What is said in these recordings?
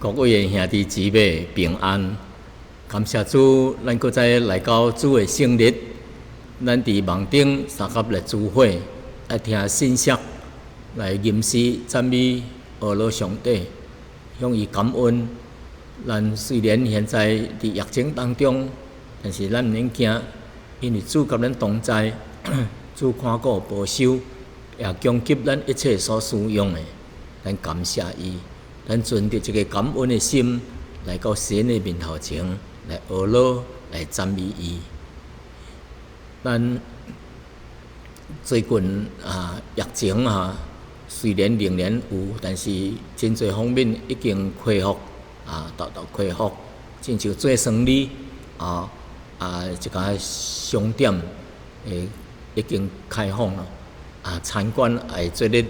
各位的兄弟姊妹平安，感謝主，咱閣再來到主的聖日，咱佇網頂相佮來聚會，來聽信息，來吟詩讚美阿羅上帝，向伊感恩。咱雖然現在佇疫情當中，但是咱毋免驚，因為主佮咱同在，主看顧保守，也供給咱一切所需用的，咱感謝伊。咱存著一個感恩的心來到神的面頭前，來阿羅，來讚美伊。咱最近啊，疫情啊，雖然仍然有，但是真濟方面已經恢復啊，逐逐恢復，親像做生理啊啊，一間商店會已經開放了啊，餐館會做咧。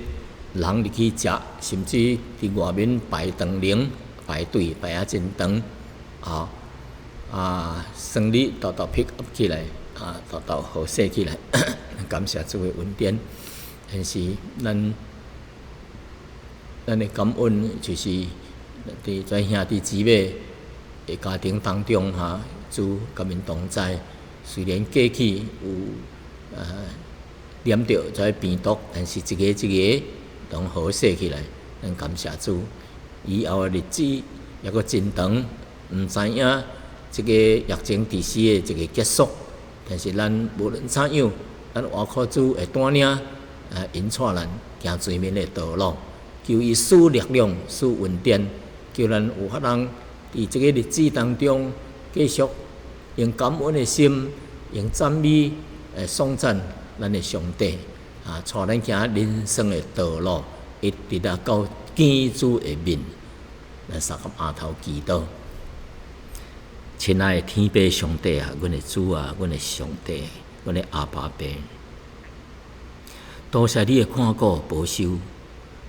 人入去食，甚至佇外面排長龍排隊排啊真長，啊啊，生理沓沓 pick up 起來，啊，沓沓好勢起來，感謝主的恩典。但是咱咱的感恩就是佇在兄弟姊妹的家庭當中哈，主佮𪜶同在。雖然過去有染著這病毒，但是一個一個攏好勢起來，咱感謝主。以後的日子猶閣真長，毋知影這個疫情佇時的一個結束。但是咱無論怎樣，咱倚靠主會帶領，引帶咱行前面的道路。求伊賜力量、賜恩典，叫咱有法通佇這個日子當中，繼續用感恩的心，用讚美來頌讚咱的上帝。啊，帶咱行人生的道路，一直啊到見主的面，咱相佮阿頭祈禱。親愛的天父上帝啊，阮的主啊，阮的上帝，阮的阿爸父，多謝你的看顧保守，予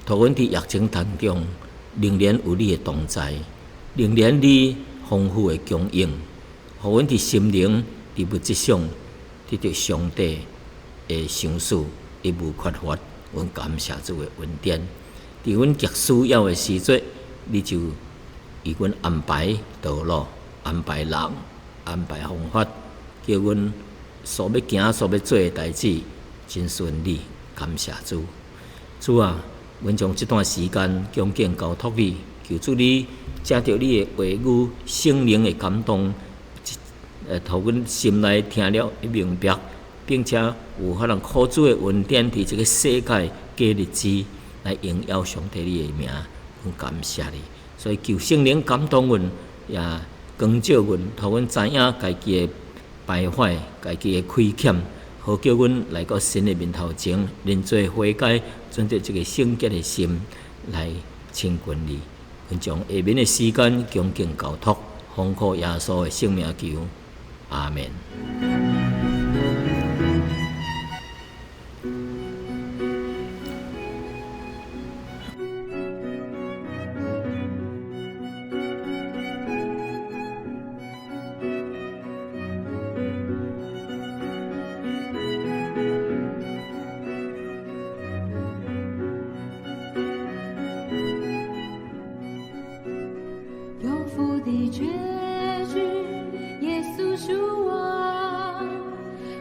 阮佇疫情當中，仍然有你的同在，仍然你豐富的供應，予阮佇心靈、佇物質上得著上帝的賞賜。一無缺乏，阮感謝主的恩典。佇阮極需要的時陣，你就為阮安排道路、安排人、安排方法，叫阮所欲行、所欲做的代誌真順利。感謝主，主啊，阮將這段時間恭敬交託你，求主你藉著你的話語、聖靈的感動，予阮心內聽了明白。並且有可能靠主的恩典，佇這個世界過日子，來榮耀上帝你的名，阮感謝你。所以求聖靈感動阮，也光照阮，予阮知影家己的敗壞、家己的虧欠，好叫阮來到神的面頭前，認罪悔改，存著這個聖潔的心來親近你。阮將下面的時間恭敬交託，奉靠耶穌的聖名求，阿門。有福的結局，耶穌屬王，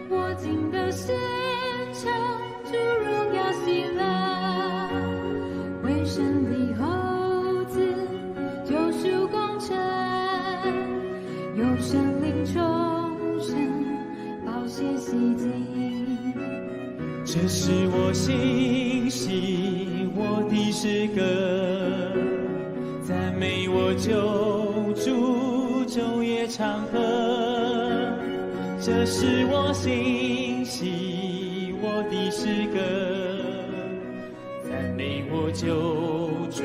我今得獻上主榮耀喜樂，為神的猴子救贖工程，有聖靈重生，寶血洗淨。這是我信心，我的詩歌，讚美我救主，晝夜長河。這是我信心，我的詩歌，讚美我救主，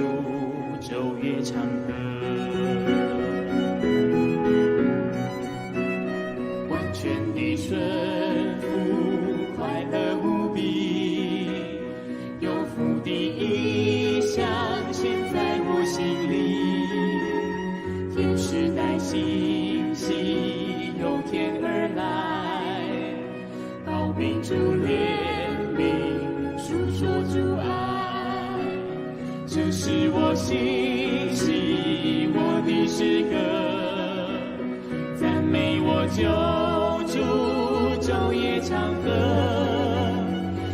晝夜長河。完全的順服，快樂無比，有父的異象顯在我心裡，天使帶信息由天而來，報明主憐憫，述說主愛。這是我信心，的诗歌，赞美我救主，昼夜长歌。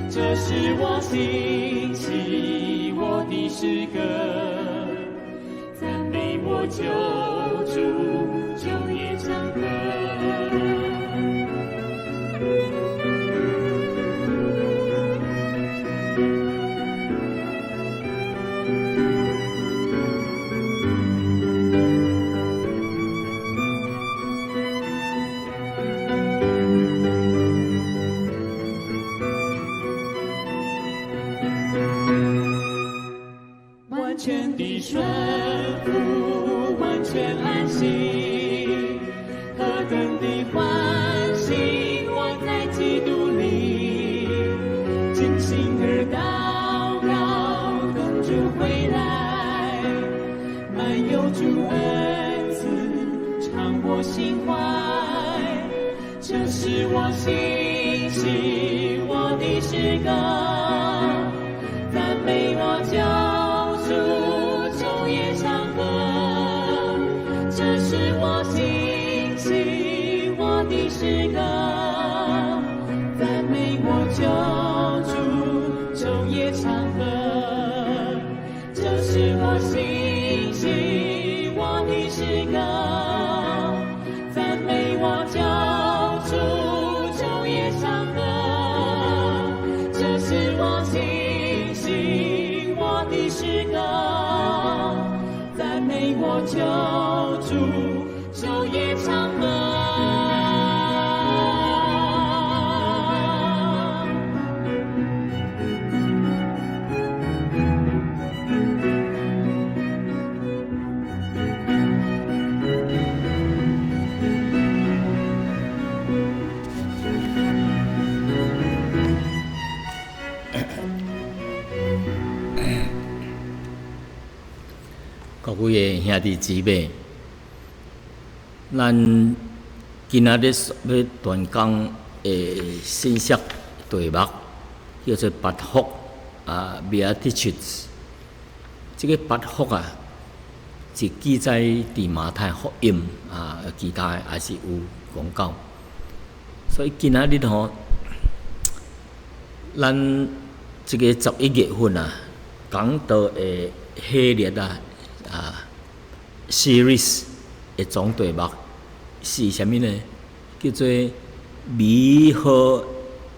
這是我欣喜我的詩歌，讚美我救主，晝夜長歌。完全的順服，完全安息，何等的歡喜！我在基督裏，盡心而禱告，等主回來，滿有主恩賜，敞我心懷，這是我欣喜我的詩歌，讚美我救主，晝夜長歌。這是我欣喜我的詩歌，讚美我救主，晝夜長歌。這是我欣喜我的詩歌，讚美我救主，晝夜長歌。這是我欣喜我的詩歌，讚美我救主，晝夜長歌。各位的兄弟姊妹，咱今仔日欲傳講的信息題目叫做八福啊，Beatitudes。這个八福啊，是記載佇馬太福音啊，其他的也是有講到。所以今仔日吼，咱這个11月份啊，講道的系列啊，series 的總題目是啥物呢？叫做美好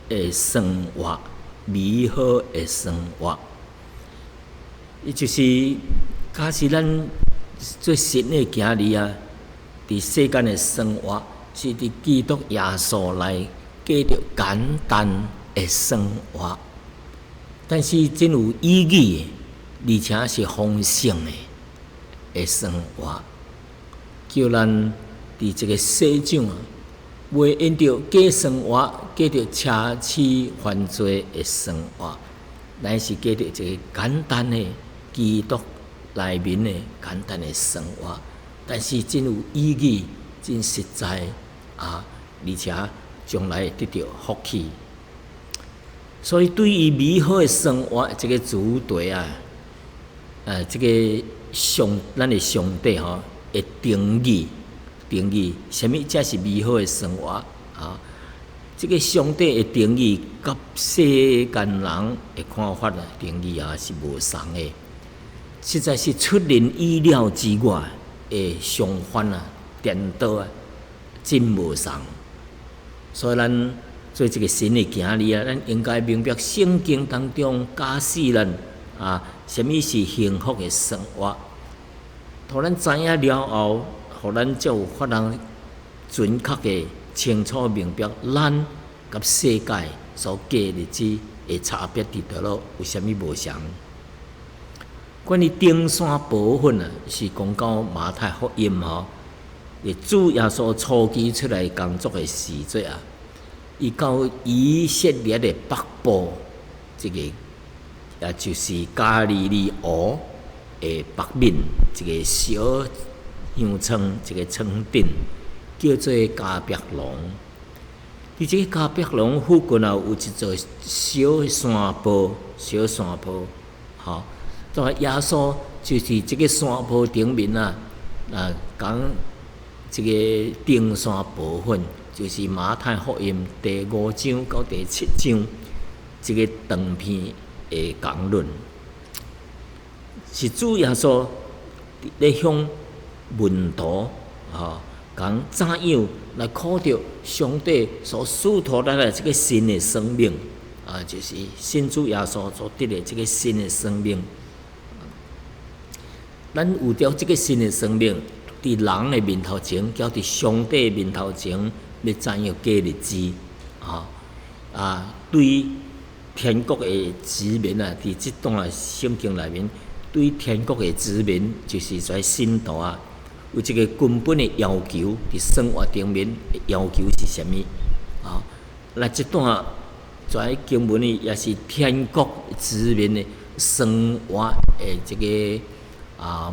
的生活，美好的生活。伊就是假使咱做神的囝兒啊，佇世間的生活是佇基督耶穌內過著簡單的生活，但是真有意義的，而且是豐盛的生活，叫咱佇這个世上啊，袂因著過生活過著奢侈犯罪的生活，乃是過著一个簡單的基督內面的簡單的生活，但是真有意義、真實在啊，而且將來會得著福氣。所以對於美好的生活這个主題啊，這个咱的上帝吼會定義，定義啥物才是美好的生活啊？這个上帝的定義，佮世間人的看法啊，定義啊是無仝的，實在是出人意料之外的相反啊，顛倒啊，真無仝。所以咱做這个神的囝兒啊，咱應該明白聖經當中教示咱啊，啥物是幸福的生活。予咱知影了後，予咱才有法通準確的清楚明白，咱佮世界所過日子的差別佇佗落有啥物無仝。關於登山寶訓啊，是講到馬太福音吼，主耶穌初期出來工作的時陣啊，伊到以色列的北部，這个也就是加利利湖的北面一个小鄉村，一个村鎮，叫做迦百農。佇這个迦百農附近啊，有一座小山坡，小山坡，吼，所以耶穌就是這个山坡頂面啊，啊，講這个登山寶訓，就是馬太福音第五章到第七章這个長篇的講論，是主耶穌咧向門徒吼，講怎樣來靠著上帝所賜予咱的這个新的生命，啊，就是信主耶穌所得的這个新的生命。咱有著這个新的生命，佇人的面頭前，交佇上帝的面頭前，欲怎樣過日子？啊啊，對天國的子民啊，佇這段聖經內面，對天國的子民，就是這信徒啊，有一个根本的要求，佇生活頂面的要求是啥物？啊，來這段在經文裡也是天國子民的生活的這个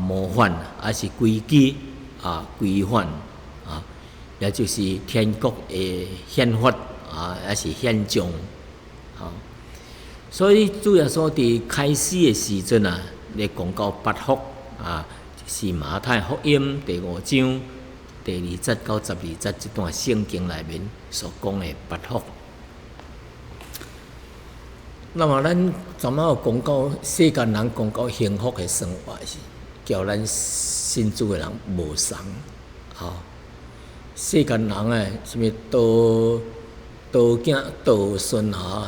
模範，抑是規矩啊規範啊，也就是天國的憲法啊，抑是憲章啊。所以主耶穌佇開始的時陣啊，咧講到八福啊，是馬太福音第五章第二節到十二節這段聖經內面所講的八福。那麼咱昨仔有講到世間人講到幸福的生活是，佮咱信主的人無仝，吼。世間人誒，啥物多多囝多孫吼，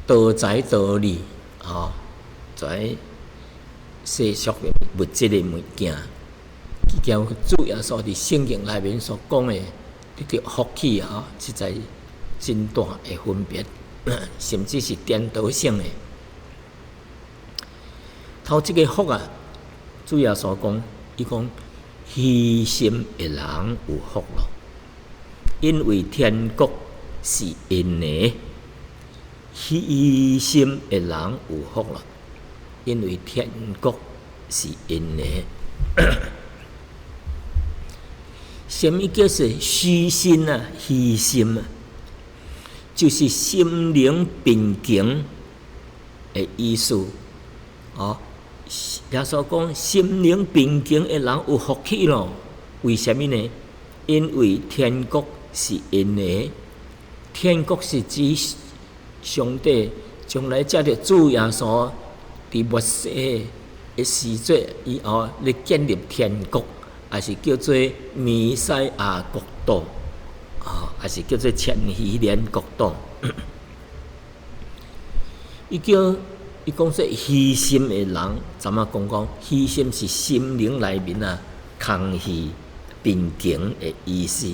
多財多利，吼，這世俗的物質的物件，佮主耶穌佇聖經內面所講的得著福氣吼，實在真大的分別，甚至是顛倒性的。頭一个福啊，主耶穌講，伊講虛心的人有福咯，因為天國是𪜶的。虛心的人有福咯，因為天國是𪜶的。啥物叫做虛心啊？虛心啊，就是心靈貧窮的意思。哦，耶穌講心靈貧窮的人有福氣咯。為啥物呢？因為天國是𪜶的。天國是指上帝將來藉著主耶穌佇末世的時節以後，咧建立天國，抑是叫做彌賽亞國度，啊，抑是叫做千禧年國度。伊叫伊講說虛心的人，怎仔講講？虛心是心靈內面啊，空虛、貧窮的意思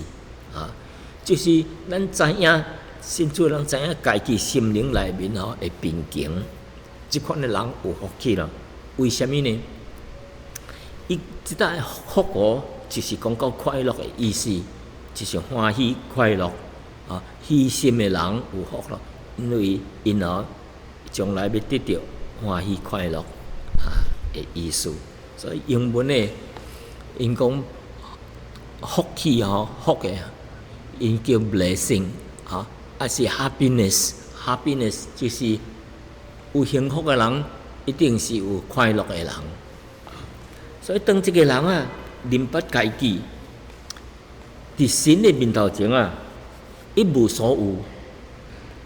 啊，就是咱知影信主人知影家己心靈內面吼會貧窮，這款的人有福氣咯。為啥物呢？伊這搭福哦，就是講到快樂的意思，就是歡喜快樂啊。虛心的人有福咯，因為𪜶哦將來欲得著歡喜快樂啊的意思。所以英文的𪜶講福氣吼，福的，𪜶叫 blessing 啊，抑是 happiness，happiness 就是有幸福的人，一定是有快樂的人。所以當這个人啊，認捌家己，佇神的面頭前啊，一無所有，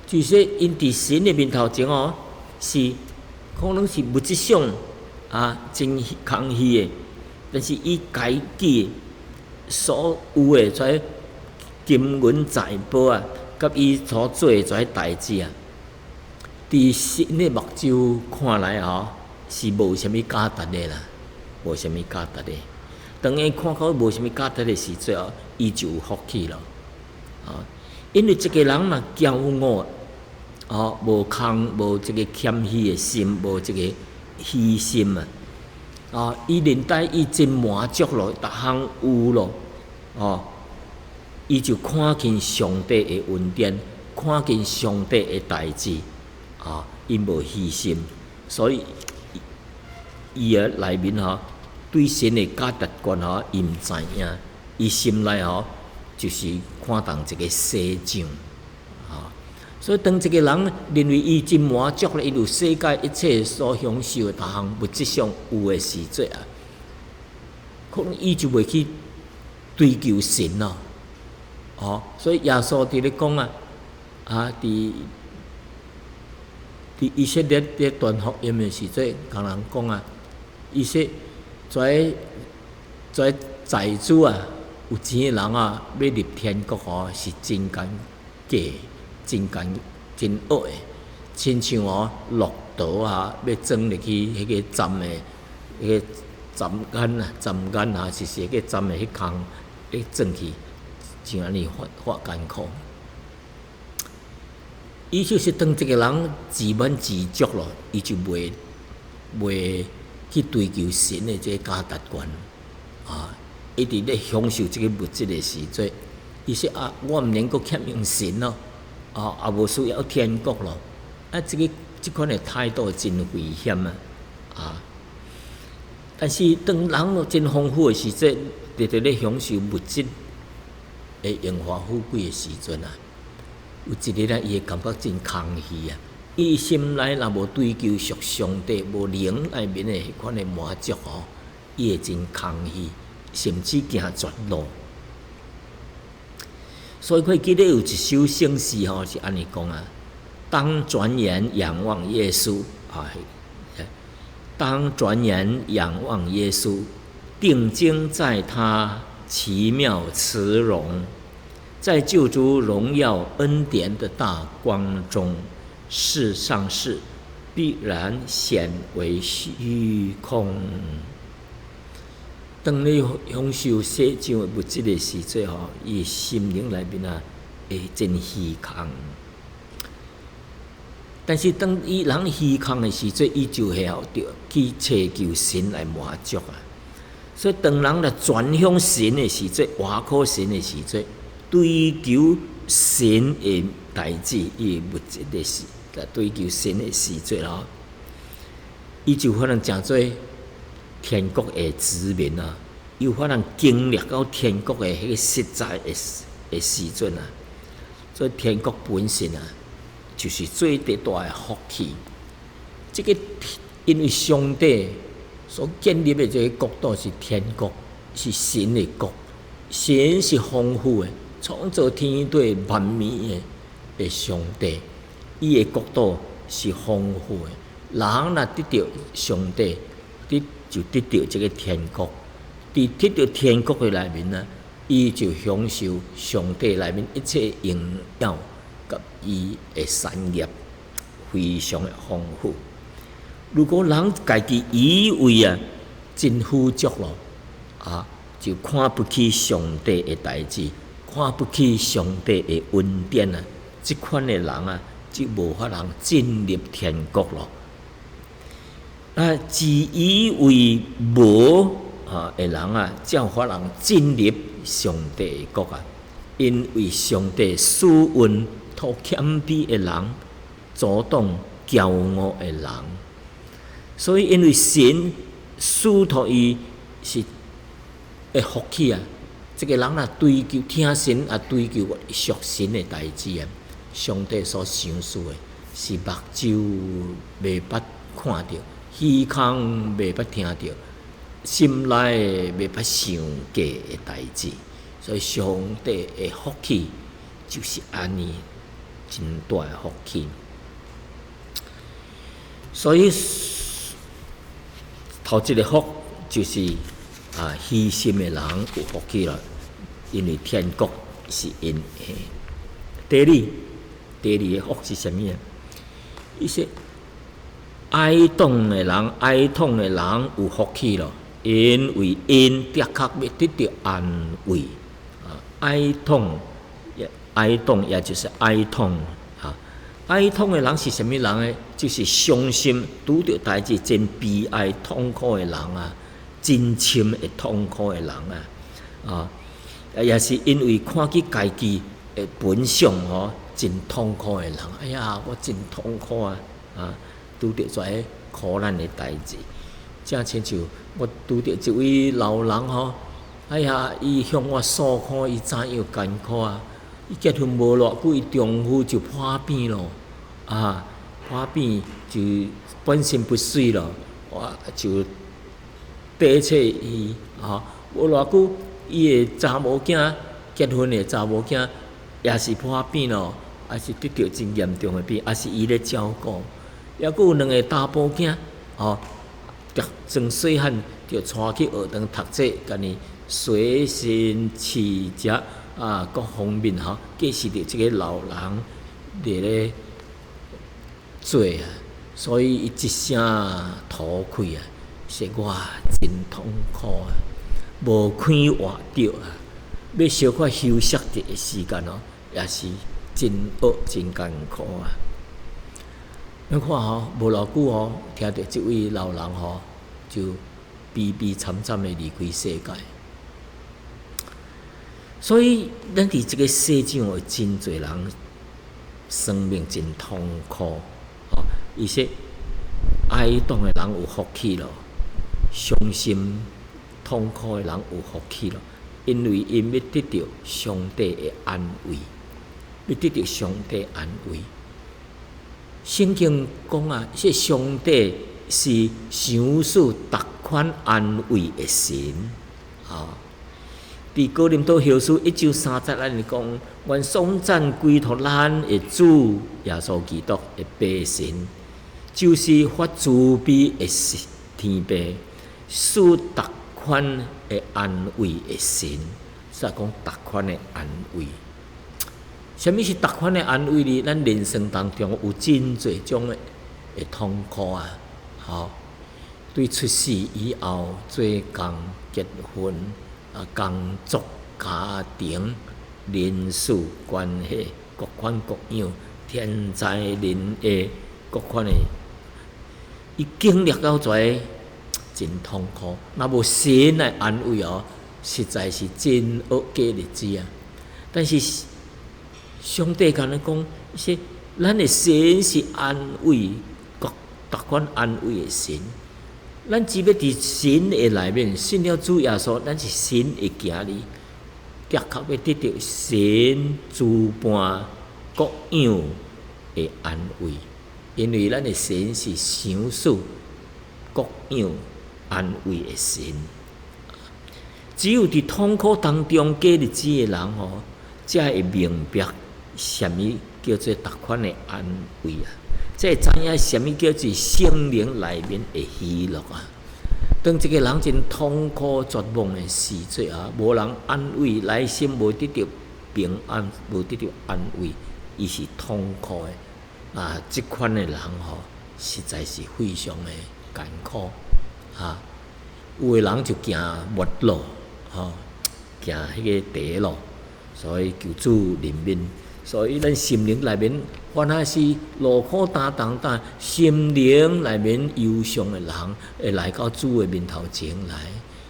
就是𪜶佇神的面頭前哦，是可能是物質上啊真空虛的，但是伊家己所有的這金銀財寶啊，佮伊所做的這代誌啊，佇神的目睭看來吼，是無啥物價值的啦，無啥物價值的。當伊看到無啥物價值的時陣哦，伊就有福氣咯。啊，因為一个人若驕傲，哦，無空無這个謙虛的心，無這个虛心啊，啊，伊認得伊真滿足咯，逐項有咯，哦，伊就看輕上帝的恩典，看輕上帝的代誌，啊，伊無虛心，所以伊的內面吼，對神的價值觀吼，伊毋知影，伊心內吼就是看重一个世上，啊，所以當一个人認為伊真滿足咧，伊有世界一切所享受的逐項物質上有的時陣啊，可能伊就袂去追求神咯，哦，所以耶穌佇咧講啊，啊，佇以色列佇傳福音的時陣，共人講啊，伊說這財主啊，有錢的人啊，欲入天國吼，是真艱過，真艱真僫的，親像哦，駱駝啊，欲鑽入去彼個針的，彼個針眼啊，針眼啊，就是彼個針的彼空，欲鑽去，像按呢發發艱苦。伊就是當一個人自滿自足咯，伊就袂去追求神的這個價值觀啊！伊佇咧享受這個物質的時陣，伊說啊，我毋免閣欠用神咯，啊，也無需要天國咯。啊，這個這款的態度真危險啊！啊！但是當人真豐富的時陣，直直咧享受物質的榮華富貴的時陣啊，有一日啊，伊會感覺真空虛啊！伊心內若無追求屬上帝、無靈內面的彼款的滿足吼，伊會真空虛，甚至行絕路。所以，我記得有一首聖詩吼，是按呢講啊：當轉眼仰望耶穌啊，當轉眼仰望耶穌，定睛在他奇妙慈容，在救主榮耀恩典的大光中，世上事必然顯為虛空。當你享受世上的物質的時陣吼，伊心靈內面啊會真虛空。但是當伊人虛空的時陣，伊就會曉著去尋求神來滿足啊。所以當人來轉向神的時陣，倚靠神的時陣，追求神的代誌，伊物質的時，追求神的時陣吼，伊就可能成做天國的子民啊，有可能經歷到天國的彼個實在的時陣啊。所以天國本身啊，就是最大的福氣。這個因為上帝所建立的這個國度是天國，是神的國，神是豐富的，創造天地萬物的上帝，伊的國度是豐富的。人若得著上帝，得就得著這個天國。佇得著天國的內面呢，伊就享受上帝內面一切榮耀佮伊的產業，非常的豐富。如果人家己以為啊，真富足咯，啊，就看不起上帝的代誌，看不起上帝的恩典啊，這款的人啊，就無法通進入天國咯。啊，自以為無啊的人啊，才有法通進入上帝的國啊。因為上帝賜恩予謙卑的人，阻擋驕傲的人。所以，因為神賜予伊是的福氣啊，這個人若追求聽神啊，追求屬神的代誌啊，上帝所賞賜的是目睭袂捌看著，耳空袂捌聽著，心內袂捌想過的代誌。所以，上帝的福氣就是按呢，真大的福氣。所以，頭一個福就是啊，虛心的人有福氣啦，因為天國是𪜶的。第二，第二個福是啥物啊？伊說哀慟的人，哀痛的人有福氣咯，因為𪜶的確欲得著安慰。啊，哀痛，哀慟也就是哀痛啊。哀痛的人是啥物人呢？就是傷心、拄著代誌真悲哀、痛苦的人啊，真深的痛苦的人啊，啊，也是因為看見家己的本相吼，真痛苦的人。哎呀，我真痛苦啊！啊，拄著這个苦難的代誌，正親像我拄著一位老人吼，哎呀，伊向我訴苦，伊怎樣艱苦啊？伊結婚無偌久，伊丈夫就破病咯，啊，破病就半身不遂咯，我就綴伊，啊，無偌久，伊的查某囝結婚的查某囝也是破病咯，也是得著真嚴重的病，也是伊咧照顧。抑閣有兩个查埔囝，吼，從細漢就帶去學堂讀冊，家己隨身飼食啊，各方面吼，計是著這个老人佇咧做啊，所以伊一聲吐氣啊，說我真痛苦啊，無快活著啊，欲小可休息一个時間哦，也是真惡真艱苦啊。你看吼，無偌久吼，聽著這位老人吼，就悲悲慘慘的離開世界。所以，咱佇這个世上有真濟人生命真痛苦，吼，伊說哀慟的人有福氣咯，傷心痛苦的人有福氣咯，因為𪜶欲得著上帝的安慰，欲得著上帝安慰。聖經講啊，這上帝是賞賜逐款安慰的神，吼。佇哥林多後書一章三節，咱講，願頌讚歸予咱的主耶穌基督的父神，就是發慈悲的天父，賜逐款的安慰的神，是講逐款的安慰。啥物是逐款的安慰呢？咱人生當中有真濟種的痛苦啊，吼！對出世以後做工、結婚、啊工作、家庭、人事關係，各款各樣，天災人禍，各款的，伊經歷到這真痛苦。若無神來安慰哦，實在是真惡過日子啊！但是上帝共咱講，說咱的神是安慰各逐款安慰的神。咱只欲佇神的內面信了主耶穌，咱是神的囝兒，的確欲得著神諸般各樣的安慰，因為咱的神是賞賜各樣安慰的神。只有佇痛苦當中過日子的人吼，才會明白啥物叫做逐款的安慰啊！才會知影啥物叫做聖靈內面的喜樂啊！當一个人真痛苦絕望的時陣啊，無人安慰，內心無得著平安，無得著安慰，伊是痛苦的啊！這款的人吼，實在是非常的艱苦啊！有的人就行末路，吼，行彼个短路，所以求主憐憫。所以咱心靈內面，反而是勞苦擔重擔，心靈內面憂傷的人，會來到主的面頭前來。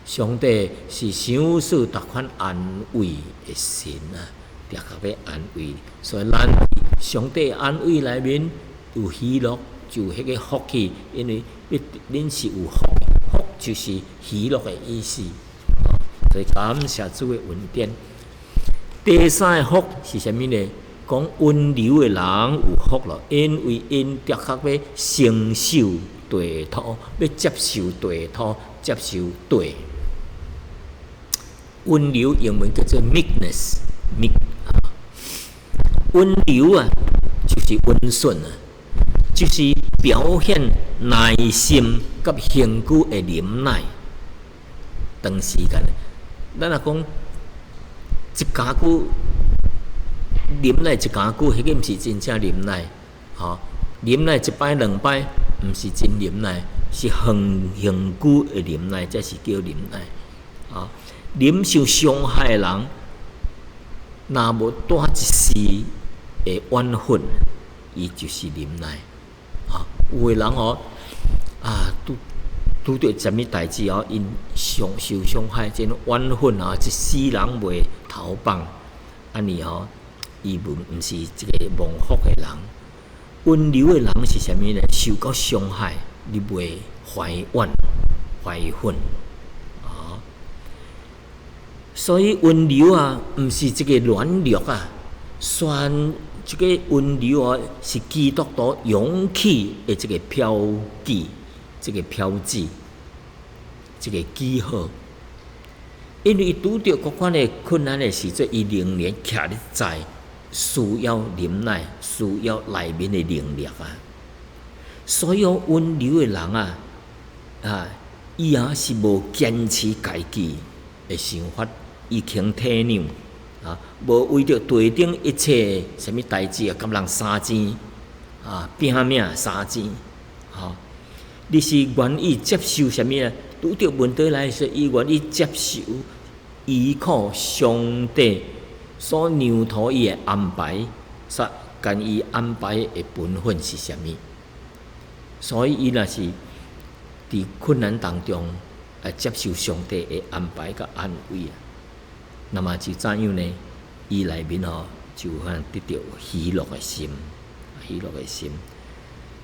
上帝是賞賜逐款安慰的神啊，特別安慰。所以咱上帝安慰內面有喜樂，就有彼个福氣，因為恁是有福，福就是喜樂的意思。所以感謝主的恩典。第三个福是啥物呢？講溫柔的人有福咯，因為𪜶的確欲承受地土，欲接受地土，接受地。溫柔英文叫做 meekness，meek 啊。溫柔啊，就是溫順啊，就是表現耐心佮恆久的忍耐。長時間，咱若講一家久忍耐一家久，彼个毋是真正忍耐，吼，忍耐一擺兩擺，毋是真忍耐，是恆恆久的忍耐，才是叫忍耐。啊，忍受傷害的人，若無帶一絲的怨恨，伊就是忍耐。啊，有的人吼，啊，拄拄著啥物代誌哦，𪜶傷受傷害，真怨恨啊，一世人袂頭放，按呢吼，伊無毋是一个蒙福的人。溫柔的人是啥物呢？受到傷害，你袂懷怨、懷恨啊。所以溫柔啊，毋是一个軟弱啊，算這个溫柔啊，是基督徒勇氣的這个標記，這个標誌，這个記號。因為伊拄著各款的困難的時陣，伊仍然徛咧在需要忍耐、需要內面的能力啊。所以溫柔的人啊，啊，伊也是無堅持家己的想法，伊肯體諒啊，無為著地頂一切啥物代誌啊，佮人相爭啊，拚命相爭，吼。你是願意接受啥物啊？拄著問題來說，伊願意接受，依靠上帝所讓予伊的安排，所共伊安排的本分是啥物？所以伊若是佇困難當中來接受上帝的安排佮安慰啊，那麼就怎樣呢？伊內面吼就可能得著喜樂的心，喜樂的心。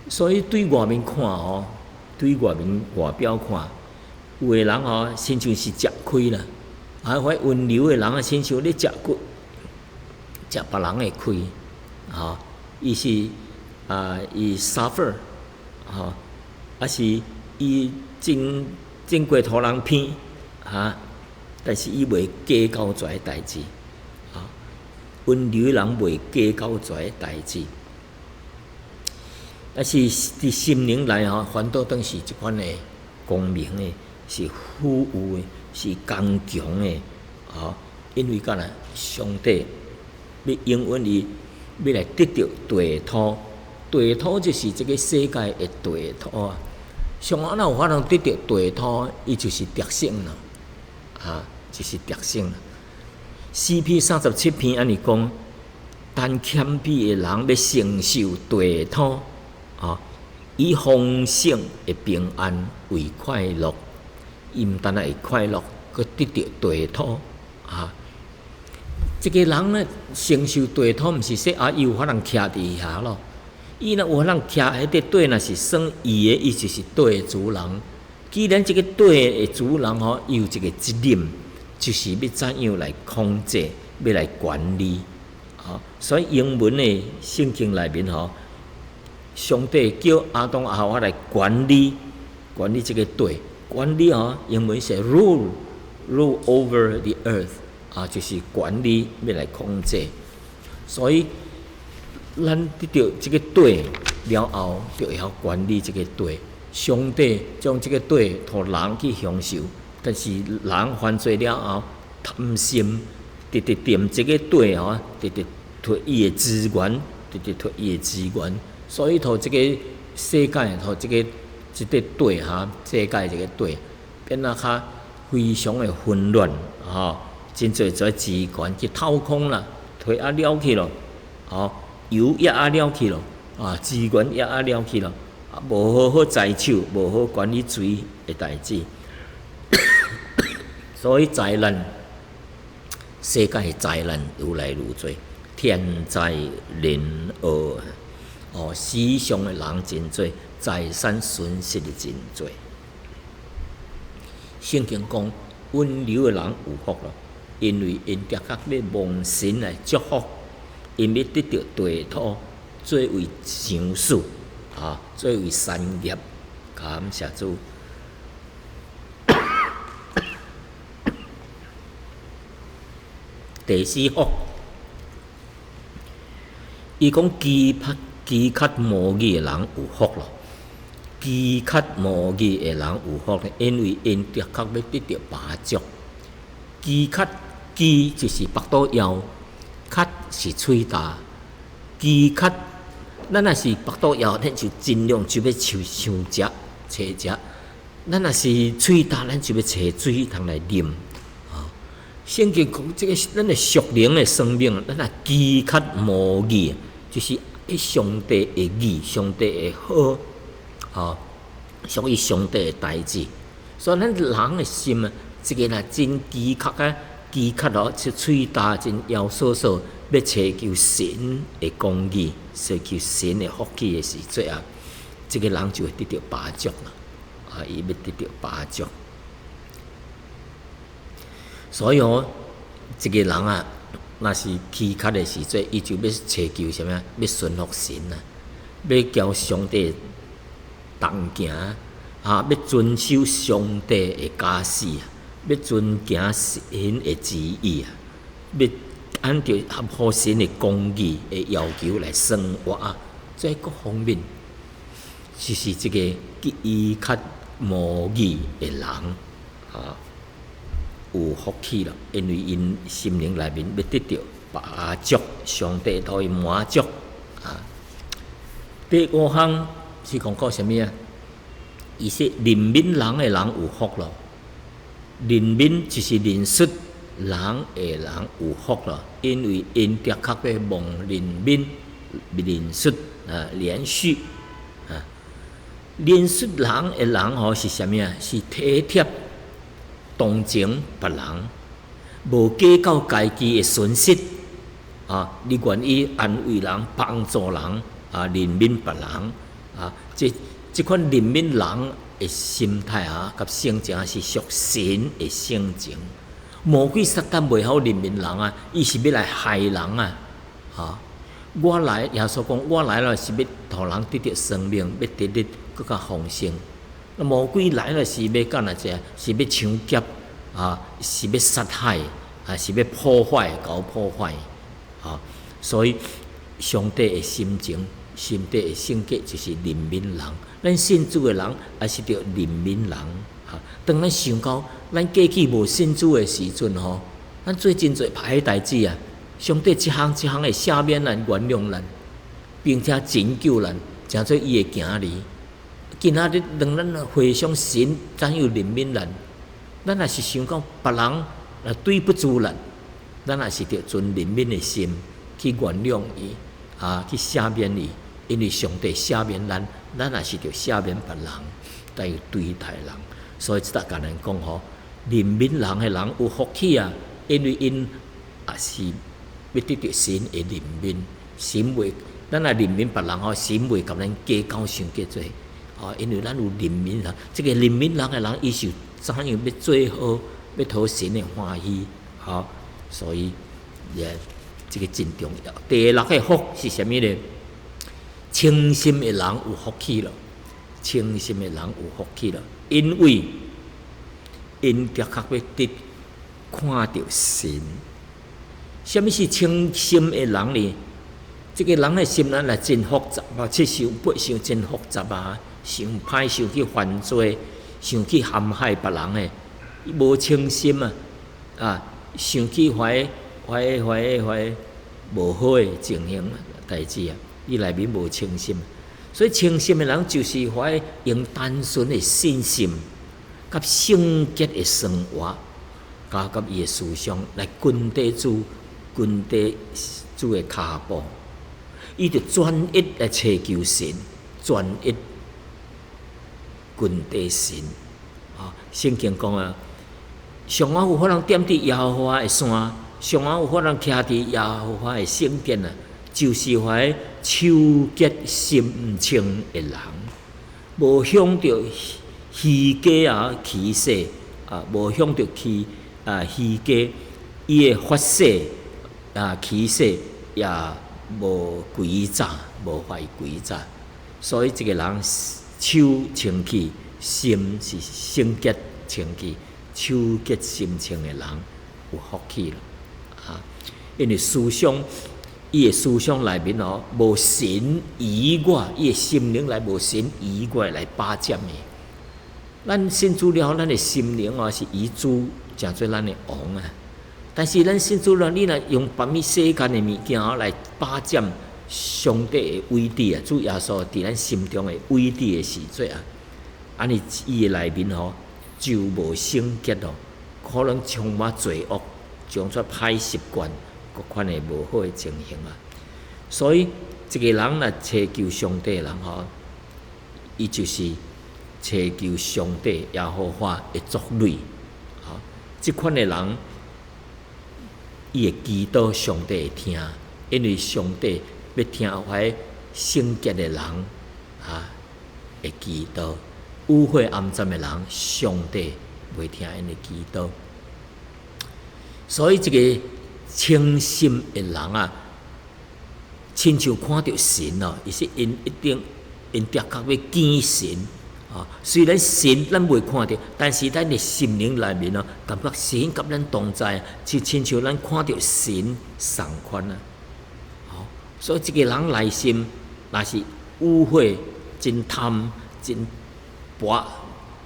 所以對外面看吼，對外面外表看，有的人吼，親像是食虧啦，啊，遐溫柔的人啊，親像咧食骨，食別人的虧，吼，伊是啊，伊 suffer，吼，啊是伊真真過予人騙，哈，但是伊袂計較這个代誌，啊，溫柔的人袂計較這个代誌，但是佇心靈內吼，反倒當是這款的光明的，是富有的，是剛強的，吼，因為干焦上帝欲應允伊，欲來得著地土，地土就是這個世界的地土啊。上帝若有法度得著地土，伊就是得勝啦，啊，就是得勝啦。詩篇37篇按呢講，但謙卑的人欲承受地土，啊，以豐盛的平安為快樂。伊毋單單會快樂，閣得著地土啊！這個人呢，承受地土，毋是說啊，伊有法通徛佇遐咯。伊若有法通徛彼個地，若是算伊的，伊就是地的主人。既然這個地的主人吼，伊有一個責任，就是欲怎樣來控制，欲來管理。啊，所以英文的聖經內面吼，上帝叫亞當夏娃來管理，管理這個地。管理吼，英文寫 rule，rule over the earth，啊，就是管理，欲來控制。所以，咱得著這個地了後，就會曉管理這個地。上帝將這個地予人去享受，但是人犯罪了後，貪心，直直惦這個地吼，直直提伊的資源，直直提伊的資源，所以予這個世界，予這個。這個地哈，世界這個地變啊較非常的混亂，吼，真濟這資源去掏空啦，提啊了去咯，吼，油也啊了去咯，啊，資源也啊了去咯，啊，無好好在手，無好管理水的代誌，所以災難，世界的災難愈來愈濟，天災人禍，哦，死傷的人真濟。財產損失的真濟。聖經講，溫柔的人有福咯，因為𪜶的確欲蒙神來祝福，𪜶欲得著地土作為賞賜，啊，作為產業。感謝主。第四福，伊講飢渴飢渴慕義的人有福咯。飢渴慕義的人有福，因為𪜶的確欲得著飽足。飢渴飢就是腹肚枵，渴是喙焦。飢渴，咱若是腹肚枵，咱就盡量就欲想想食、揣食；咱若是喙焦，咱就欲揣水通來啉。啊，聖經講這個咱的屬靈的生命，咱若飢渴慕義，就是愛上帝的義、上帝的好。吼，屬於上帝的代誌，所以咱人的心啊，一个若真飢渴啊，飢渴哦，是喙焦真枵索索，欲尋求神的公義，尋求神的福氣的時陣啊，這個人就會得著飽足啦，啊，伊欲得著飽足。所以哦，一個人啊，若是飢渴的時陣，伊就欲尋求啥物啊？欲順服神啊，欲交上帝同行啊，欲遵守上帝的教示啊，欲遵行神的旨意啊，欲按著合乎神的公義的要求來生活啊，這各方面就是這个飢渴慕義的人啊，有福氣啦，因為𪜶心靈內面欲得著飽足，上帝予伊滿足啊。第五項是講到啥物啊？伊說憐憫人的人有福咯，憐憫就是憐恤人的人有福咯，因為𪜶的確欲蒙憐憫、憐恤啊、憐恤啊。憐恤人的人吼是啥物啊？是體貼、同情別人，無計較家己的損失啊！你願意安慰人、幫助人啊、憐憫別人啊！這款憐憫人的心態啊，佮性情是屬神的性情。魔鬼撒旦袂曉憐憫人啊，伊是欲來害人啊！哈！我來，耶穌講，我來了是欲予人得著生命，欲得得閣較豐盛。那魔鬼來了是欲幹啥子？是欲搶劫啊，是欲殺害啊，是欲破壞，搞破壞啊！所以上帝的心情、上帝的性格就是憐憫人。咱信主的人也是著憐憫人啊。當咱想到咱過去無信主的時陣吼，咱做真濟歹代誌啊！上帝一項一項的赦免咱、原諒咱，並且拯救咱，成做伊的囝兒。今仔日當咱回想神怎樣憐憫咱，咱若是想講別人若對不住咱，咱也是著存憐憫的心去原諒伊，啊，去赦免伊，因為上帝赦免咱，咱也是著赦免別人，來對待人。所以這搭共咱講吼，憐憫人的人有福氣啊，因為𪜶也是欲得著神的憐憫，神袂，咱若憐憫別人吼，神袂共咱計較傷過濟，吼，因為咱有憐憫人，這個憐憫人的人，伊是怎樣欲做好，欲討神的歡喜，吼，所以也這個真重要。第六個福是啥物呢？清心的人有福氣咯，清心的人有福氣咯，因為𪜶的確欲得看著神。啥物是清心的人呢？這個人的心咱來真複雜啊，七想八想真複雜啊，想歹想去犯罪，想去陷害別人的，伊無清心啊，啊，想去懷懷懷懷無好的情形代誌啊，伊內面無清心，所以清心的人就是懷用單純的信心，佮聖潔的生活，佮佮伊的思想來跟綴主，跟綴主的跤步，伊就專一來尋求神，專一跟綴神。啊，聖經講啊，上好有法通踮佇耶和華的山，上好有法通徛佇耶和華的聖殿啊，就是懷手潔心清的人，無向著虛假啊起誓啊，無向著虛啊虛假，伊的發誓啊起誓也無詭詐，無懷詭詐，所以這個人手清氣，心是聖潔清氣，手潔心清的人有福氣了啊！因為思想，伊的思想內面哦，無神以外，伊的心靈內無神以外來霸佔的。咱信主了後，咱的心靈哦是以主成做咱的王啊。但是咱信主了，你若用別物世間的物件來霸佔上帝的位置啊，主耶穌佇咱心中的位置的時陣啊，按呢伊的內面吼就無聖潔咯，可能充滿罪惡，長出歹習慣，各款的無好的情形啊。所以一個人若尋求上帝的人吼，伊就是尋求上帝耶和華的作為，吼，這款的人，伊會祈禱上帝會聽，因為上帝欲聽懷聖潔的人啊，會祈禱；污穢骯髒的人，上帝袂聽𪜶的祈禱。所以，這個清心的人啊，親像看著神哦，伊是𪜶一定𪜶的確欲見神啊，啊，雖然神咱袂看著，但是咱的心靈內面哦，感覺神佮咱同在，就親像咱看著神仝款啊。吼，所以一個人內心若是污穢、真貪、真跋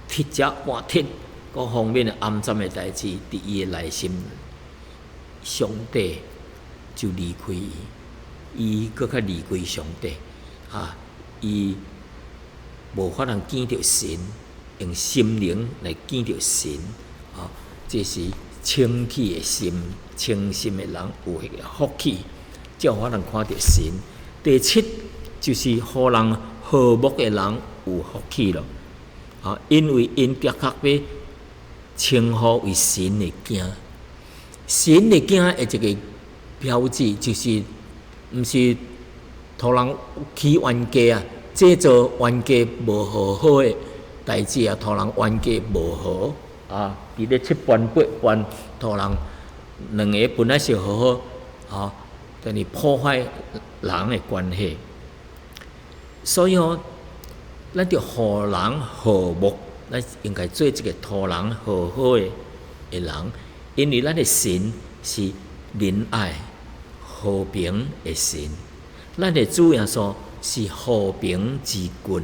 鐵食跋鐵各方面的骯髒的代誌，佇伊的內心，上帝就離開伊，伊閣較離開上帝啊！伊無法通見著神，用心靈來見著神啊！這是清氣的心，清心的人有彼個福氣，才有法通看著神。第七就是予人和睦的人有福氣咯，啊！因為𪜶的確欲稱呼為神的囝，神的囝的一個標誌就是，毋是予人起冤家啊，製造冤家無和好的代誌啊，予人冤家無和啊，佇咧七般八般，予人兩个本來是和好，吼，但是破壞人的關係。所以吼，咱著予人和睦，咱應該做一個予人和好的人，因為咱的神是仁愛、和平的神，咱的主耶穌是和平之君，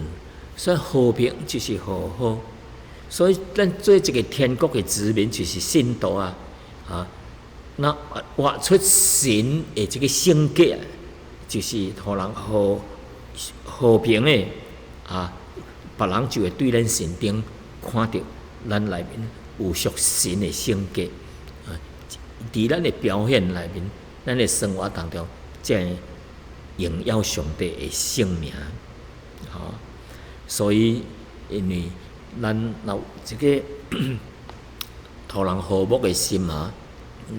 所以和平就是和好。所以咱做一個天國的子民，就是信徒啊，啊，那活出神的這个性格，就是予人和和平的啊，別人就會對咱身頂看著咱內面有屬神的性格啊，佇咱的表現內面，咱的生活當中，才會榮耀上帝的聖名，吼。所以，因為咱若有這个予人和睦的心啊，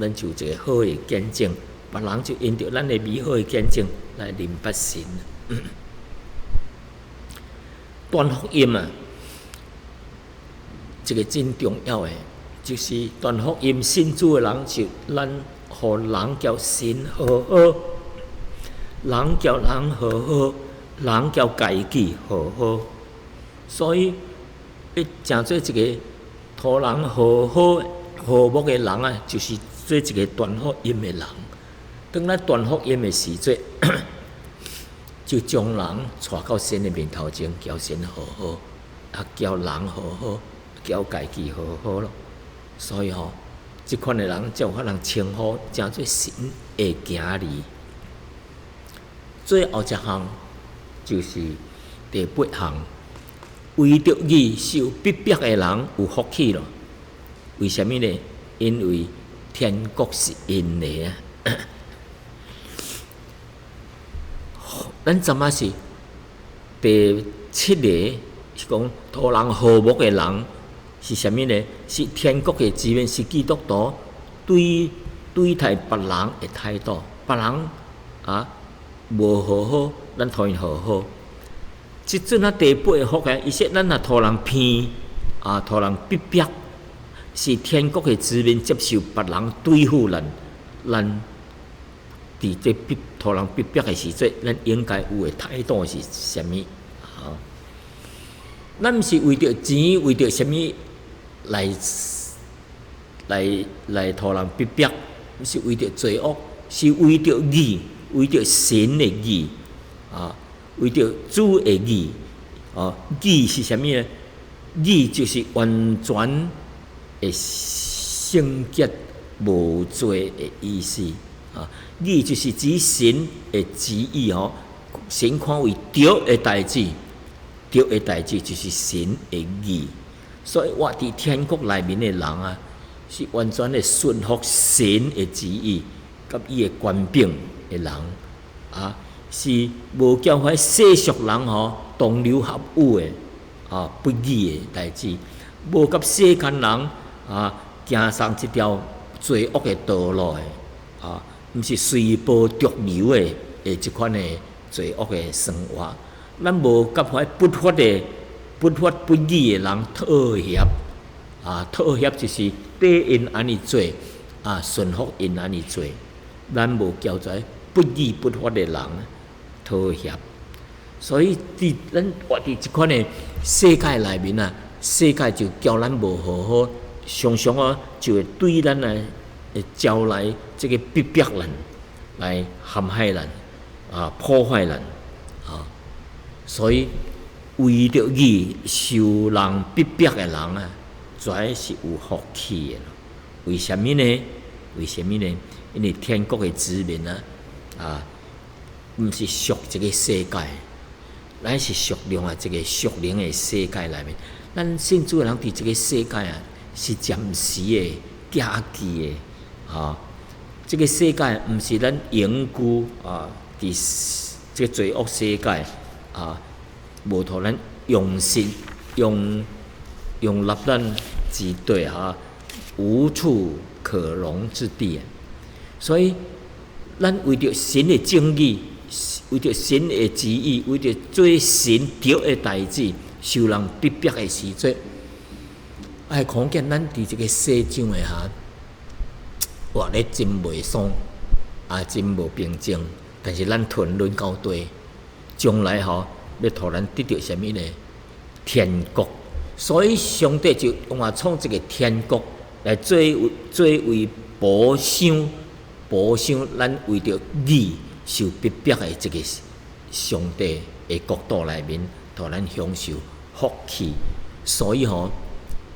咱就有一個好的見證，別人就因著咱的美好的見證來認捌神。傳福音啊，這個真重要的，就是傳福音信主的人，是咱予人佮神和好，人佮人和好，人佮家己和好。所以，欲成做一个予人和好和睦的人啊，就是做一个傳福音的人。當咱傳福音的時陣，就將人帶到神的面頭前，佮神和好，啊，佮人和好，佮家己和好咯。所以吼，這款的人才有法通稱呼成做神的囝兒。最後一項就是第八項，為著義受逼迫的人有福氣咯。為啥物呢？因為天國是𪜶的啊！咱昨仔是第七个是講予人和睦的人是啥物呢？是天國的子民，是基督徒對對待別人的態度。別人啊無和好，咱予𪜶和好。這陣啊第八个福啊，伊說咱若予人騙啊，予人逼迫，是天國的子民接受別人對付咱，咱佇這逼予人逼迫的時陣，咱應該有的態度是啥物？啊，咱毋是為著錢，為著啥物來來來予人逼迫？毋是為著罪惡，是為著義，為著神的義啊，為著主的義。哦，義是啥物呢？義就是完全的聖潔、無罪的意思。啊，義就是指神的旨意吼，神看為對的代誌，對的代誌就是神的義。所以活佇天國內面的人啊，是完全的順服神的旨意，佮伊的權柄的人啊，是無交彼世俗人吼同流合污的啊不義的代誌，無佮世間人啊行上這條罪惡的道路的啊，毋是隨波逐流的的這款的罪惡的生活。咱無佮彼不法的、不法不義的人妥協啊，妥協就是綴𪜶按呢做啊，順服𪜶按呢做。咱無交這不義不法的人妥協。所以佇咱活佇這款的世界內面啊，世界就交咱無和好，常常啊就會對咱來會招來這个逼迫咱，來陷害咱，啊破壞咱，啊，所以為著義受人逼迫的人啊，絕是有福氣的。為啥物呢？為啥物呢？因為天國的子民啊，啊，毋是屬這个世界，咱是屬另外一个屬靈的世界內面。咱信主的人佇這个世界啊，是暫時的、寄居的，啊，這个世界毋是咱永久啊，佇這个罪惡世界啊，無予咱容身、容容納咱之地哈，無處可容之地。所以，咱為著神的正義，為著神的旨意，為著做神對的代誌，受人逼迫的時陣，愛看見咱佇這个世上的哈，活咧真袂爽，啊，真無平靜。但是咱吞忍到底，將來吼欲予咱得著啥物呢？天國。所以上帝就用來創一个天國來作為保障。保守咱為著義受逼迫的這个上帝的國度內面，予咱享受福氣。所以吼，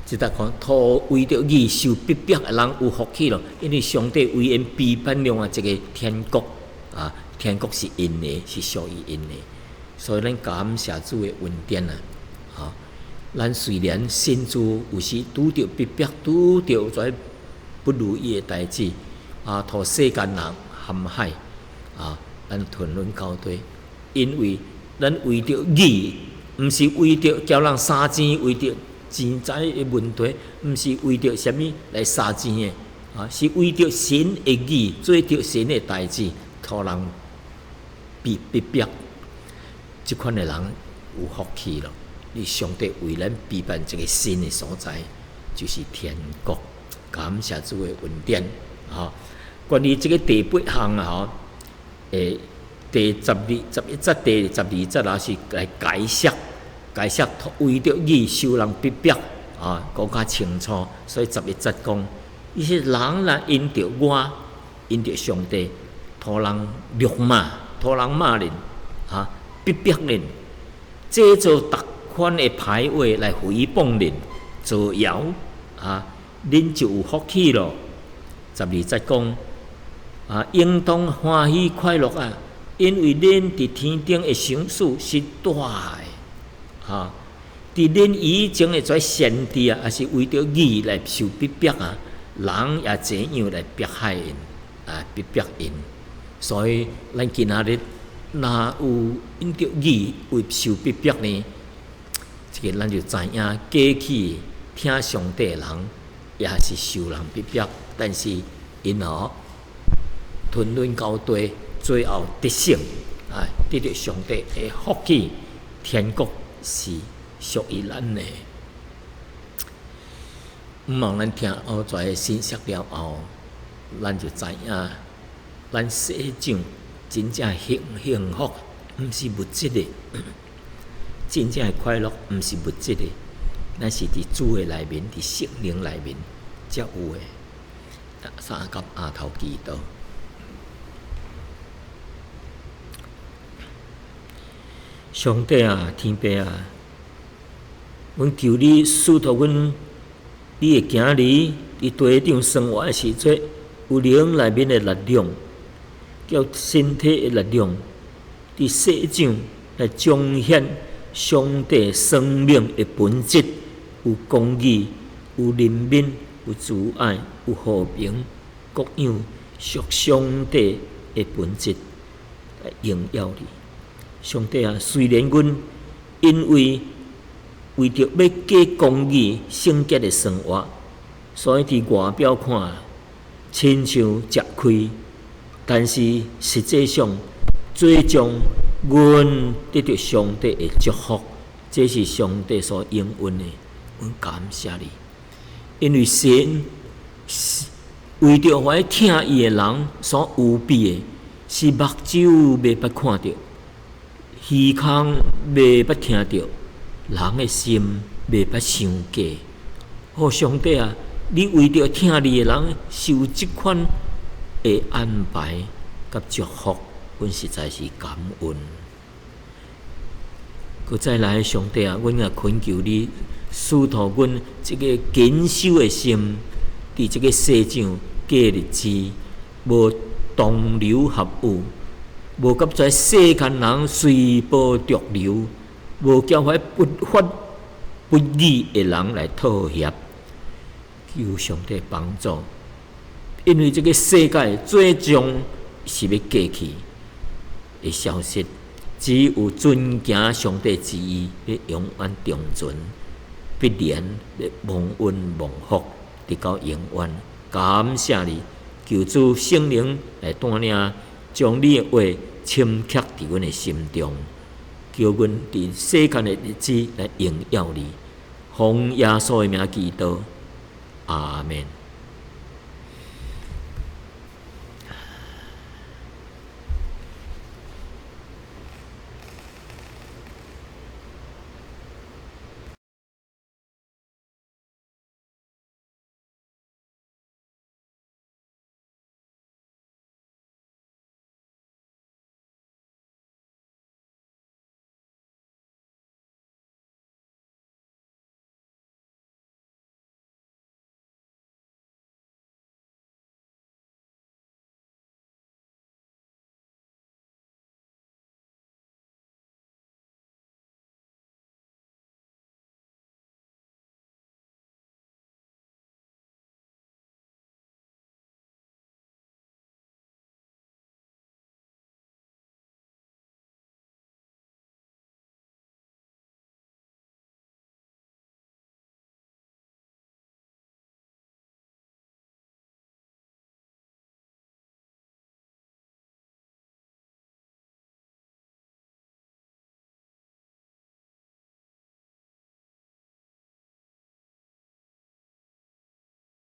這搭講，予為著義受逼迫的人有福氣咯，因為上帝為𪜶備辦另外一个天國啊，天國是𪜶的，是屬於𪜶的。所以咱感謝主的恩典啊！吼，咱雖然信主有時拄著逼迫，拄著這不如意的代誌。啊，予世間人陷害，啊，咱吞忍到底，因為咱為著義，毋是為著交人殺錢，為著錢財的問題，毋是為著啥物來殺錢的，啊，是為著神的義，做著神的代誌，予人被逼迫，這款的人有福氣咯。你上帝為咱備辦一个新的所在，就是天國。感謝主的恩典，啊。關於這个第八項啊，吼，第十二、11節、第12節啊，是來解釋、解釋為著義受人逼迫啊，講較清楚。所以11節講，伊是人若因著我，因著上帝，予人辱罵，予人罵恁，啊，逼迫恁，製造逐款的歹話來誹謗恁、造謠，啊，恁就有福氣咯。12節講。啊，應當歡喜快樂啊！因為恁佇天頂的賞賜是大的。啊，佇恁以前的這先知啊，也是為著義來受逼迫啊，人也這樣來迫害𪜶，啊，逼迫𪜶。所以，咱今仔日若有因著義為受逼迫呢，這个咱就知影，過去疼上帝的人也是受人逼迫，但是𪜶吼吞忍到底，最後得勝，啊，得著上帝的福氣，天國是屬於咱的。毋望咱聽予這个信息了後，咱就知影，咱世上真正幸幸福，毋是物質的；真正的快樂，毋是物質的，咱是佇主的內面，佇聖靈內面才有的。三甲阿頭祈禱。上帝啊，天父啊，阮求你賜予阮，你的囝兒佇地上生活的時陣，有靈內面的力量，佮身體的力量，佇世上來彰顯上帝生命的本質，有公義，有憐憫，有慈愛，有和平，各樣屬上帝的本質來榮耀你。上帝啊，雖然阮因為為著欲過公義聖潔的生活，所以佇外表看親像食虧，但是實際上最終阮得著上帝的祝福，這是上帝所應允的。阮感謝你，因為神為著歡喜疼伊的人所預備的，是目睭袂捌看著。耳耳空袂捌聽著，人的心袂捌想過。哦，上帝啊，你為著疼你的人受這款的安排佮祝福，阮實在是感恩。閣再來，上帝啊，阮也懇求你，賜予阮這个謹守的心，佇這个世上過日子，無同流合污，無佮這世間人隨波逐流，無交彼不法不義的人來妥協。求上帝幫助，因為這个世界最終是欲過去會消失，只有遵行上帝旨意，欲永遠長存，必然欲蒙恩蒙福，直到永遠。感謝你，求主聖靈來帶領，將你的話深刻佇阮的心中，叫阮佇世間的日子來榮耀你。奉耶穌的名祈禱，阿們。